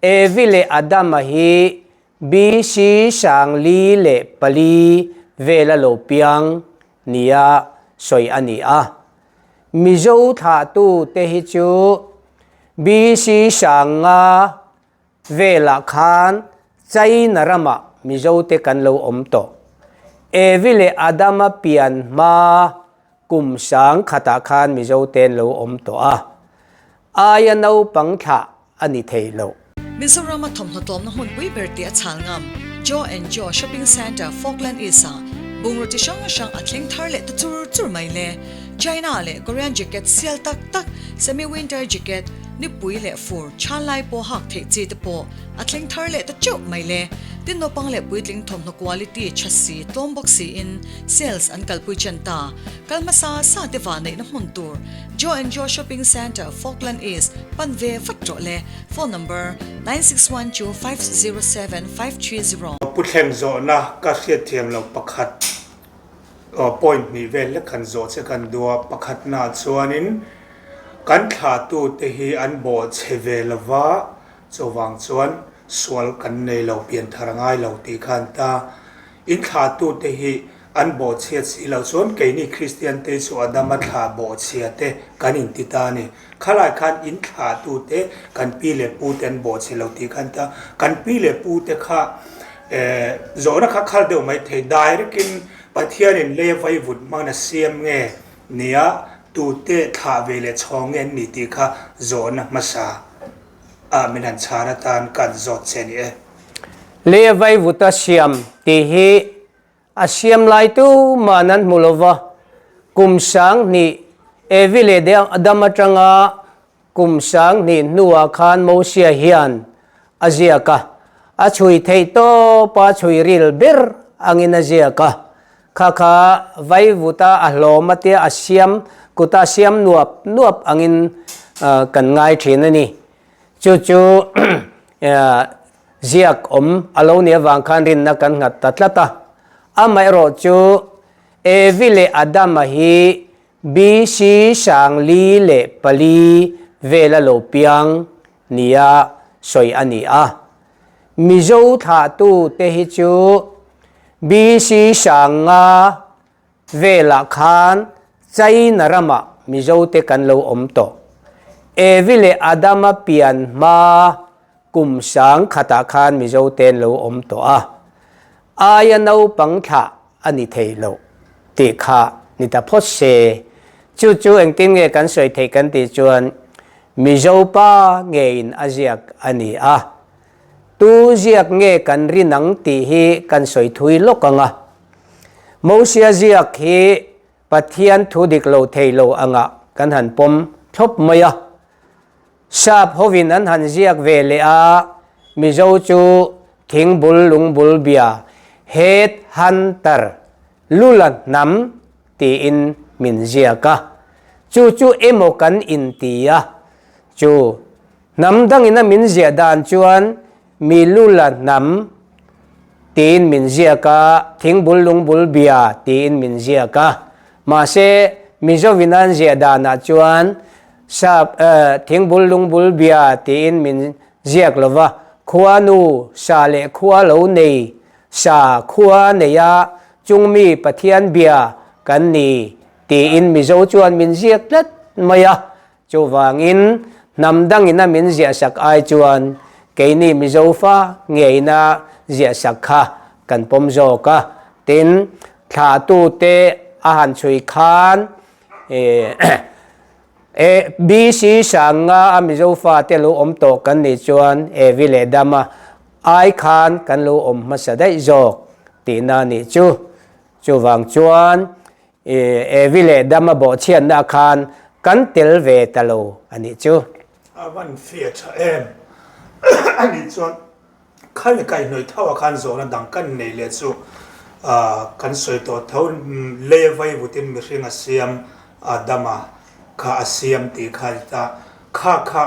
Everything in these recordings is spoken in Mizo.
Evi leh Adama hi BC 1004 vela lo piang nia sawi a ni a. Mizo thlahtute hi chu BC 5000 velah khan China ramah Mizote kan lo awm tawh. Evi leh Adama pian hma kum sang khatah khan Mizote an lo awm tawh a, aia naupang thlah a ni thei lo. Mizorama thawmhnaw tlawmna hmunpui ber tih a chhal ngam Joe and Joe Shopping Centre, Falkland East-ah bungraw chi hrang hrang a thleng thar leh ta chur chur mai le. China leh Korean jacket sial tak tak, semi-winter jacket, nipui leh fur chhan lai pawh hak theih chi te pawh a thleng thar leh ta teuh mai le. Tin naupang leh puitling thawmhnaw quality tha si tlawm bawk siin sales an kalpui chen ta. Kal hmasa sa te vahneihna hmun tur Joe and Joe Shopping Centre, Falkland East, pan ve vat rawh le. Phone number, 9612507530. Pu thleng zawhna ka hriatthiam loh pakhat point hnih vel hlek han zawh che kan duh a, pakhatnaah chuanin kan thlahtute hi an bawh chhe ve lova, chuvang chuan sual kan nei lo, pianthar a ngai lo tih kha an ta. In thlahtute hi an bawhchhiat si loh chuan keini Kristian te chu Adama thlah bawhchhia te kan inti ta a ni. Khalai khan in thlahtute kan pi leh pu te an bawhchhe lo tih khan ta. Kan pi leh pu te kha zawhna kha khal deuh mai thei. Direct in Pathianin lei a vaivut hmangin a siam nge nia tute thlah ve leh chhawng nge an ni tih kha zawhna hmasa ah min han chhan atan ka an zawt che a ni e. Lei a vaivut a siam tih hi A siam lai tu man an hmu lova, kum 2000 Evi leh Adam atanga kum 2000 hnuah khan Mosia hian a ziak a, a chhui theih tawp a chhui ril ber angin a ziak a. Kha kha vaivuta a hlawm atia a siam kuta siam nuap nuap angin kan ngai thin a ni. Chu chu Ziak awm a lo nih avang khan rinna kan nghat ta tlat a. Amaherawh chu Evi leh Adama hi BC 1004 vela lo piang nia sawi a ni a. Mizo thlahtute hi chu BC 5000 velah khan China ramah Mizote kan lo awm tawh. Evi leh Adama pian hma kum 1000ah khan Mizote an lo awm tawh a, aia naupang thlah a ni thei lo tih kha ni ta phawt se. Chu chu engtin nge kan sawi theih kan tih chuan Mizo pa ngeiin a ziak a ni a, tu ziak nge kan rin ang tih hi kan sawi thui lawk ang a. Mosia ziak hi Pathian thu dik lo thei lo angah kan han pawm thlawp mai a. Sap hovin an han ziak ve leh a, Mizo chu thingbul lungbul bia head hunter lula hnam tiin min ziak a. Chu chu emaw kan inti a, chu hnam dangin a min ziah dan chuan Mi lula hnam tiin min ziak a, thingbul lungbul bia tiin min ziak a. Mahse, Mizovin an ziah danah chuan sap thingbul lungbul bia tiin min ziak lo va, khuanu sa leh khua lo nei sa khua neia chungmi Pathian bia kan ni tiin Mizo chuan min ziak tlat mai a. Chuvangin, hnam dangin a min ziahsak ai chuan keini Mizo fa ngeina ziahsak kha kan pawm zawk a. Tin, thlahtute a han chhui khan BC 5000 a Mizo fate lo awm tawh kan nih chuan Evi leh Dama ai khan kan lo awm hmasa daih zawk tihna a nih chu. Chuvang chuan, Evi leh Dama bawhchhiatna khan kan tel ve ta lo a nih chu. A van fiah tha em a nih chuan khami kaihhnawih tho ah khan zawhna dang kan nei leh chu kan sawi tawh tho lei a vai vutin mihring a siam Adama kha a siam tih kha a ti ta kha kha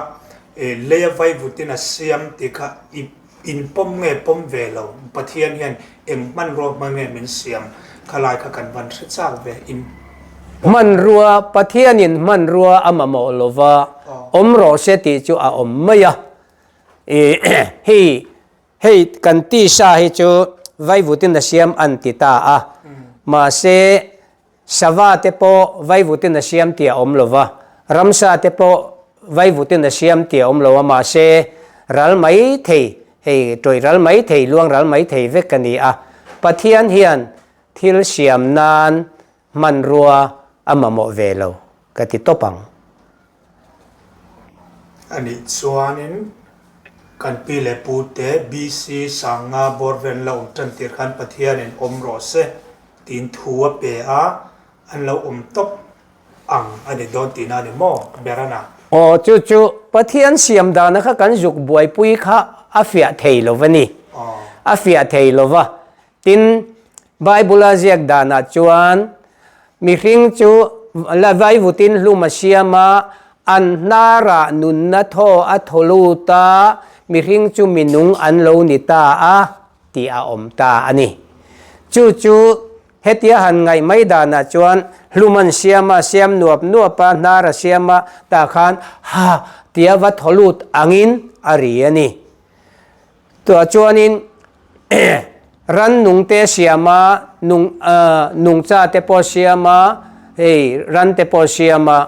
lei a vai vutin a siam tih kha i In pawm nge pawm ve lo, Pathian hian eng hmanrua hmang nge min siam khalai kha kan van hre chak ve, in pawm. Hmanrua, Pathianin hmanrua a mamawh lova awm rawh se tih chu a awm mai a. Hei hei kan tisa hi chu vaivutin a siam an ti ta a, mahse sava te pawh vaivutin a siam tih a awm lo va, ramsa te pawh vaivutin a siam tih a awm lo a, mahse ral mai thei hei tawih ral mai thei luang ral mai thei vek a ni a, Pathian hian thil siam nan hmanrua a mamawh ve lo ka ti tawp ang. A nih chuanin kan pi leh pu te BC Sanga bawr vel la awm tan tir khan Pathianin awm rawh se tiin thu a pe a, an lo awm tawp ang a ni dawn tihna a ni maw Berana? Aw chu chu Pathian siam dana kha kan zuk buaipui kha a fiah thei lo va ni. A fiah thei lo va. Tin, Bible-a ziak danah chuan mihring chu la vaivutin hlum a siam a, an hnarah nunna thaw a thaw lut a, mihring chu minung an lo ni ta a tih a awm ta a ni. Chu chu hetia han ngaih mai danah chuan hlum an siam a, siam nuap nuap a, hnar a siam a, tah khan ha tia va thaw lut angin a ri a ni. Tuah chuanin rannung te siam a, nung nungcha te pawh siam a, hei ran te pawh siam a,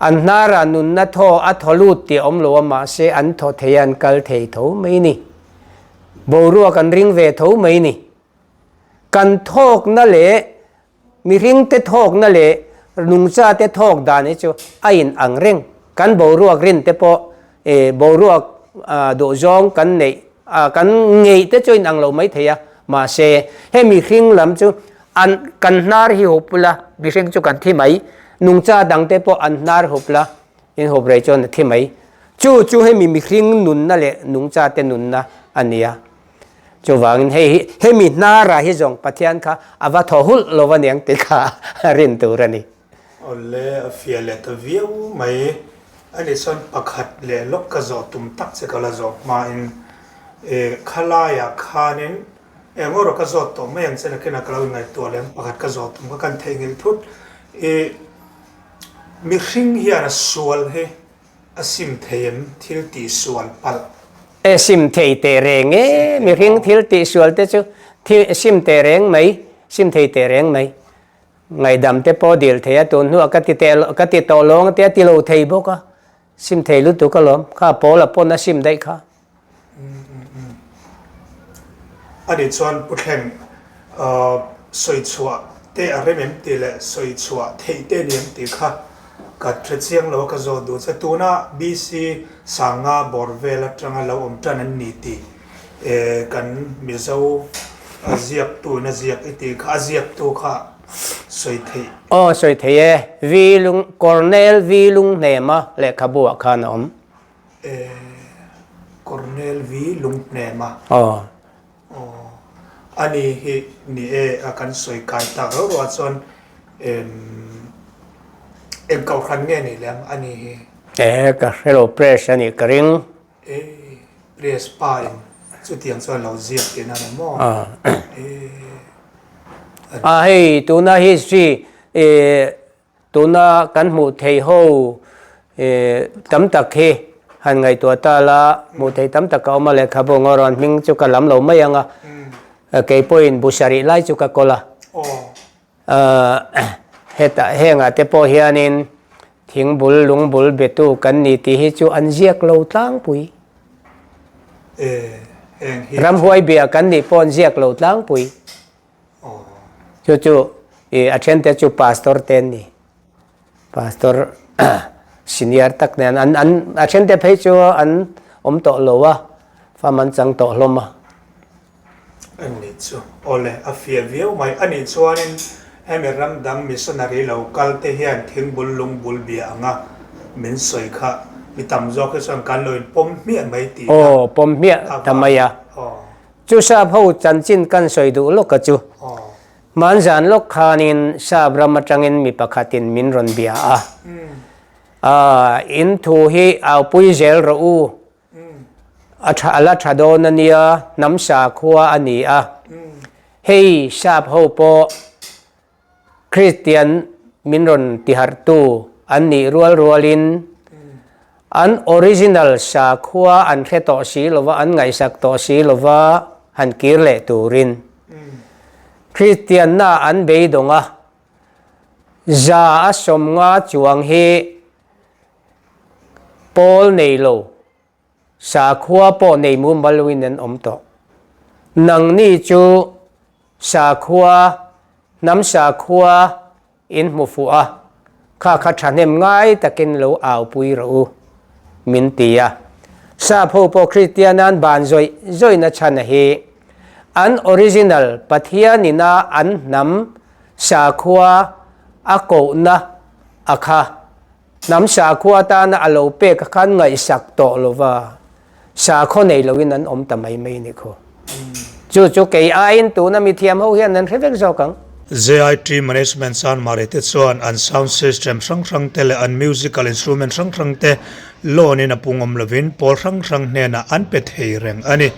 an hnarah nunna thaw a thaw lut tih a awm lo a, mahse an thaw thei a, an kal thei tho mai ni. Boruak an ring ve tho mai ni. Kan thawkna leh Mihringte thawkna leh nungchate thawk dan hi chu a in ang reng. Kan boruak rin te pawh boruak duhzawng kan neih kan ngeih te chu a in ang lo mai thei a, mahse he mihring lam chu an kan hnar hi hup ula mihring chu kan thi mai, nungcha dang te pawh an hnar hup la in hup rei chuan a thi mai. Chu chu hemi mihring nunna leh nungchate nunna a nia. Chuvangin hei hi hemi hnarah hi zawng Pathian kha a va thaw hulh lo va niang tih kha a rin tur a ni. Awle, a fiah leh ta viau mai. A nih chuan pakhat leh lawk ka zawh tum tak che ka la zawh hmain e khalaiah khanin eng erawh ka zawt tawh mai ang che nakinah ka lo inngaihtuah leh ang pakhat ka zawh tum kha kan theihnghilh thut. I mihring hian a sual hi A sim thei em thil tih sual palh? E sim thei teh reng e, mihring thil tih sual te chu thil sim teh reng mai, sim thei teh reng mai. Ngaihdam te pawh dil thei a, tun hnuah ka ti teh ka ti tawh lawng tia ti lo thei bawk a, sim thei lutuk alawm, kha pawl a pawn a sim daih kha. A nih chuan Pu Thleng, sawi chhuah te a rem em tih leh sawi chhuah theih te a ni em tih kha ka hre chiang lo a, ka zawt duh che. Tuna BC Sanga bawr vel atanga lo awm tan an ni tih kan Mizo ziaktu in a ziak i tih kha, a ziaktu kha sawi theih. Aw, sawi thei e. Vi Lung, Cornel Vi Lunghnema lehkhabu ah khan a awm. E Cornel V Lunghnema. Aw. Aw. Ani hi ni e a kan sawi kai tak rauh rauh ah chuan em eng kohhran nge nih lem ani hi? E ka hre lo press a nih ka ring. E press pa in chutiang chuan lo ziak tihna a ni maw? E. A hei tuna history e Tuna kan hmuh theih ho tam tak hi han ngaihtuah ta la, hmuh theih tam tak a awm a, lehkhabu ngaw rawn hming chu ka lam lo mai ang a, kei pawhin bu sarih lai chu ka kawl a. Hetah hengah te pawh hianin thingbul lungbul betu kan ni tih hi chu an ziak lo tlangpui. Ramhuai bia kan nih pawh an ziak lo tlangpui. Chu chu i a then te chu pastor te an ni. Pastor senior tak nen an an a then te phei chu an awm tawh lo a, fam an chang tawh hlawm a. A nih chu awle a fiah viau mai. A nih chuanin hemi ram dang missionary lo kal te hian thingbul lungbul bia anga min sawi kha mi tam zawk hi chuan kan lo inpawm hmiah mai tih na. Aw pawm hmiah ta mai a. Aw. Chu sap ho chanchin kan sawi duh lawk a chu. Hmanzan lawk khanin sap ram atangin mi pakhatin min rawn bia a. Aa, in thu hi aupui zel rawh u. A tha a la tha dawn a nia, hnam sakhua a ni a. Hei sap ho pawh Kristian min rawn tiharhtu an nih rual rualin. An original sakhua an hre tawh si lova, an ngaihsak tawh si lova han kir leh turin Kristianna an beidawng a, 150 chuang hi pawl nei lo, sakhua pawh nei mumal loin an awm tawh. Nangni chu sakhua, hnam sakhua In hmu fuh a, kha kha thahnem ngai takin lo aupui rawh u, min ti a. Sap ho pawh Kristiana'n ban zawih zawihna chhan a hi an original Pathianina an hnam sakhua a kohna a kha hnam sakhua atana a lo pek a khan ngaihsak tawh lova sakhaw nei loin an awm ta mai mai ni khaw. Chu chu kei aiin tuna mithiam ho hian an hre vek zawk ang. JIT Management Chanmari te chuan an sound system hrang hrang te leh an musical instrument hrang hrang te loan in a pung awm lovin pawl hrang hrang hnenah an pe thei reng a ni.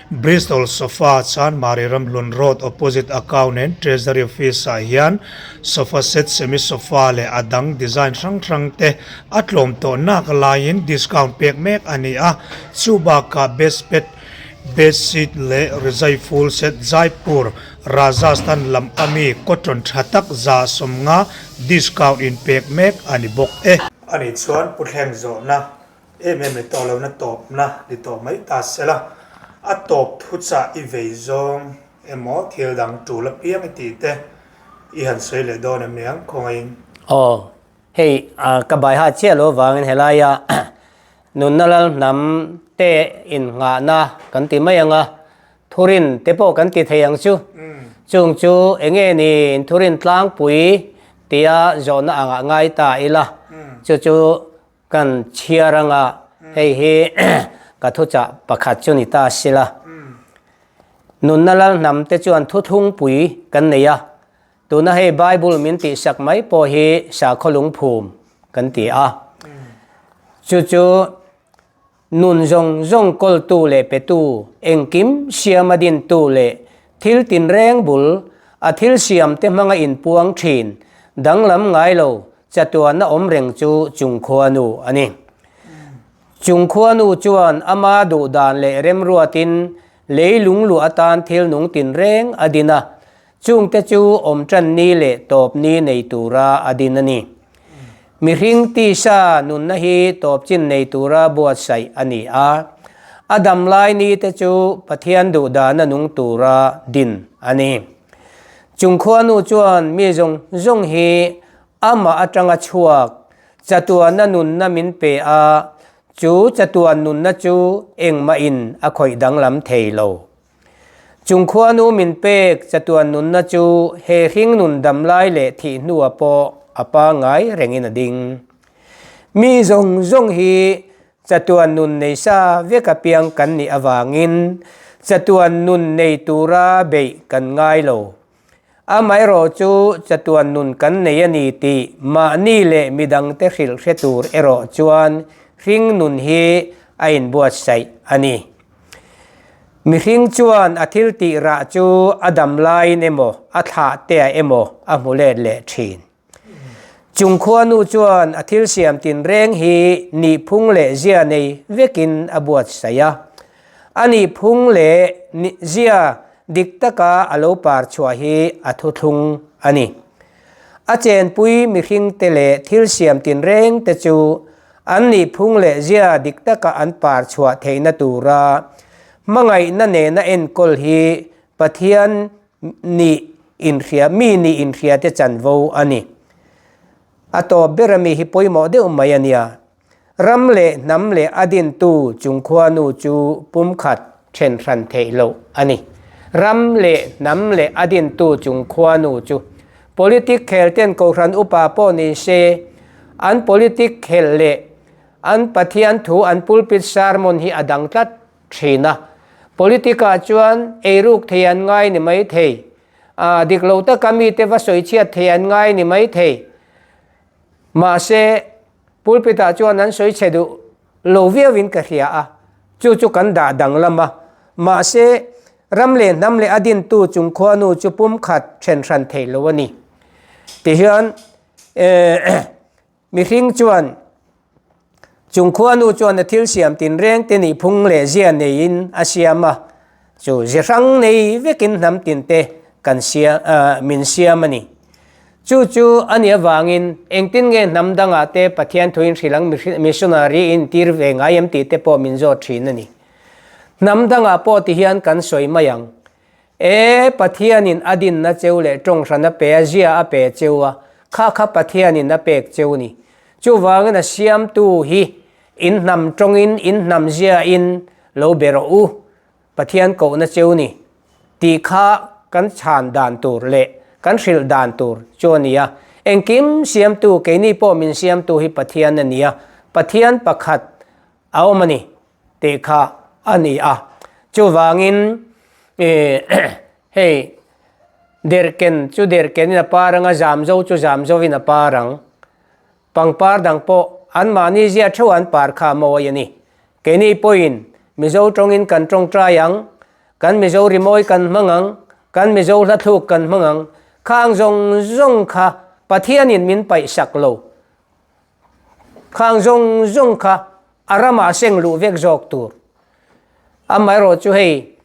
Bristol Sofa Chanmari Ramhlun Road opposite Account and Treasury Office ah hian sofa set, semi sofa leh a dang design hrang hrang te A tlawm tawh nak laiin discount pek mek a ni a, chu bakah best pet, bed sheet leh rizai full set Jaipur, Rajasthan lam ami cotton tha tak 150 discount in pek mek a ni bawk e. Ani chuan Pu Thleng zawhna em em ni tawh lohna tawpna ni tawh mai ta sela, a tawp thuchah i vei zawng emaw thil dang tul apiang i tih te i han sawi leh dawn em niang khawngaihin. Aw, Hei ka baiha chiah lo avangin helaia nunna lal hnam te innghahna kan ti mai ang a, thurin te pawh kan ti thei ang chu. Chung chu enge ni thurin tlangpui tia zawhna angah ngai ta ila, chu chu kan chhiar anga hei hi ka thuchah pakhat chu ni ta sila. Nunna lal hnam te chuan thuthlungpui kan nei a, Tuna hei Bible min tihsak mai pawh hi sakhaw lungphum kan ti a. Chu chu nun zawng zawng kawltu leh petu, engkim siama dintu leh thil tinreng bul a thil siamte hmanga inpuang thin, danglam ngai lo chatuana awm reng chu Chungkhuanu a ni. Chungkhuanu chuan ama duhdan leh remruatin lei lungluah atan thil nung tinreng a din a, Chungte chu awm tan ni leh tawp ni nei tura a din a ni. Mihring tisa nunna hi tawp chin nei tura buatsaih a ni a, a dam lai ni te chu Pathian duhdana nung tura din a ni. Chung khuanu chuan mi zawng zawng hi amah atanga chhuak chatuana nunna min pe a, chu chatuan nunna chu engmahin a khawih danglam thei lo. Chung khuanu min pek chatuan nunna chu he hringnun dam lai leh thih hnuah pawh a pangngai rengin a ding. Mi zawng zawng hi chatuan nun nei sa vek apiang kan nih avangin chatuan nun nei tura beih kan ngai lo. Amaherawh chu chatuan nun kan nei a ni tih mahni leh midangte hrilh hre tur erawh chuan hringnun hi a inbuatsaih a ni. Mihring chuan a thil tih rah chu a dam laiin emaw a thlah teah emaw a hmu let leh thin. Chung khuanu chuan a thil siam tinreng hi nihphung leh zia nei vekin a buatsaih a. A nihphung leh zia dik taka a lo par chhuah hi a thuthlung a ni. A chenpui mihringte leh thil siam tinrengte chu an nihphung leh zia dik taka an par chhuah theihna tura hmangaihna nena enkawl hi Pathian nih inhria, mi nih inhria te chanvo a ni. A tawp ber ami hi pawimawh deuh mai a nia. Ram leh hnam leh a dintu chungkhuanu chu pumkhat then hran theih loh a ni. Ram leh hnam leh a dintu chungkhuanu chu politic khel ten kohhran upa pawh ni se, an politic khel leh an Pathian thu an pulpit sermon hi a dang tlat thin a. Politic ah chuan eiruk thei an ngai ni mai thei. Ah, dik lo taka mite va sawi chhiat thei an ngai ni mai thei. Mahse, pulpit ah chuan an sawi chhe duh lo viauin ka hria a, chu chu kan dah danglam a. Mahse, ram leh hnam leh a dintu chung khuanu chu pumkhat then hran theih lo a ni. Tihian, eh, mihring chuan. Chung khuanu chuan a thil siam tinreng te nihphung leh zia neiin a siam a, chu ze hrang nei vekin hnam tinte kan siam min siam a ni. Chu chu a nih avangin engtin nge hnam dangah te Pathian thuin hrilh ang missionary in tir ve ngai em tih te pawh min zawt thin a ni. Hnam dangah pawh ti hian kan sawi mai ang. E, Pathianin a dinna cheu leh tawng hran a pe a, zia a pe cheu a, kha kha Pathianin a pek cheu ni. Chuvangin a siamtu hi in hnam tawngin, in hnam ziain lo be rawh u, Pathian kohna cheu ni tih kha kan chhan dan tur leh kan hrilh dan tur chu a ni a. Engkim siamtu, keini pawh min siamtu hi Pathian a ni a, Pathian pakhat a awm a ni. tih kha a ni a. Chuvangin hei derhken chu derhkenin a par ang a, zamzo chu zamzovin a par ang. Pangpar dang pawh anmahni zia theuh an par kha a mawi a ni. Keini pawhin Mizo tawngin kan tawngtai ang, kan Mizo rimawi kan hmang ang, kan Mizo hlathluk kan hmang ang, khang zawng zawng kha Pathianin min paihsak lo. Khang zawng zawng kha a ramah seng luh vek zawk tur. Amaherawh chu hei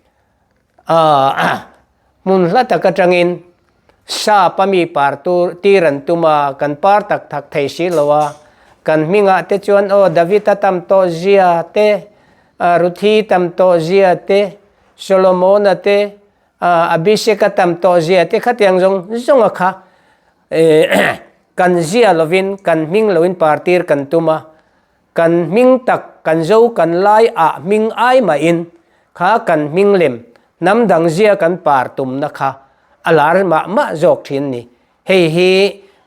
hmun hla tak atangin sap a mi par tur tir an tum a, kan par tak tak thei si lo a, kan hmingah te chuan aw David-a tam tawh zia te, Ruthi tam tawh zia te, Solomon-a te, Abhishek-a tam tawh zia te khatiang zawng zawnga kha Kan zia lovin kan hming loin partir kan tum a, kan hming tak kan zo kan lai ah hming ai mahin kha kan hming lem hnam dang zia kan par tumna kha a lar mah mah zawk thin ni. Hei hi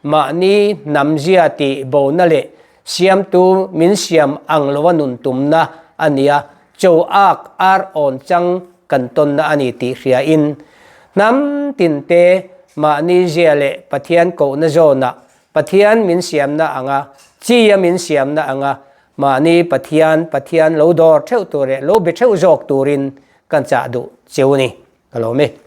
mahni hnam zia tih bona leh siamtu min siam ang lova nun tumna a nia, cho ak ar awn chang kan tawnna a ni tih hriain hnam tinte mahni zia leh Pathian kohna zawnah Pathian min siamna anga chi a min siamna anga mahni Pathian Pathian lo dawr theuh tur leh lo be theuh zawk turin kan chah duh cheu ni ka lawm e.